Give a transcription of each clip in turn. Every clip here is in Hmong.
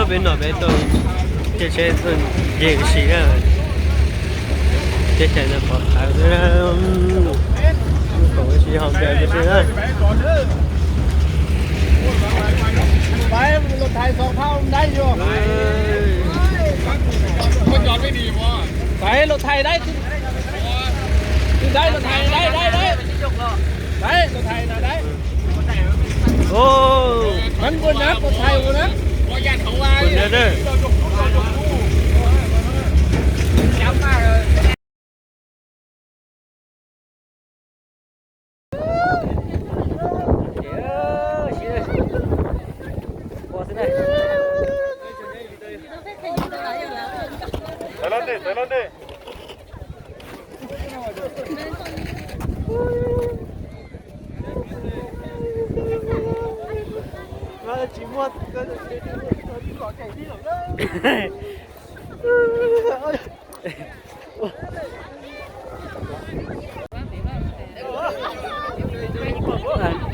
Peb no peb tuaj caij tsheb tuaj nce ua si na. Teb chaws no pom tawv xwb na. Pom ua si ho npe ua si na. Los thais dai, dai, los thais dai, dai, dai. Dai, los thais dai, dai. Ôh, mab npua nab, los thais ua na.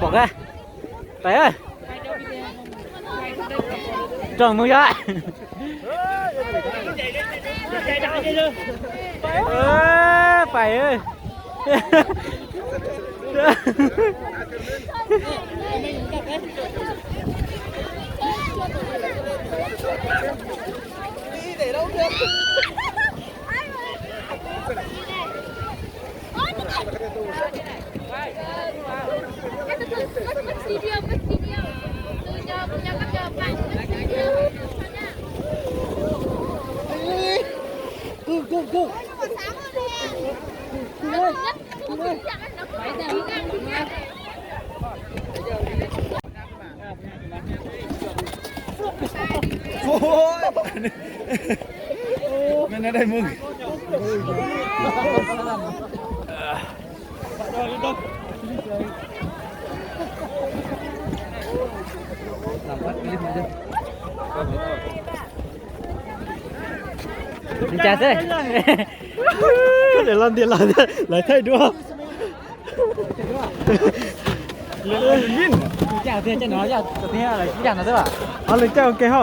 Pom ka, pais, rooj mus yom. Pais. Li cas xwb? Lawv los ntiav los lawv thaij duab. Lawv caij ua ke ho.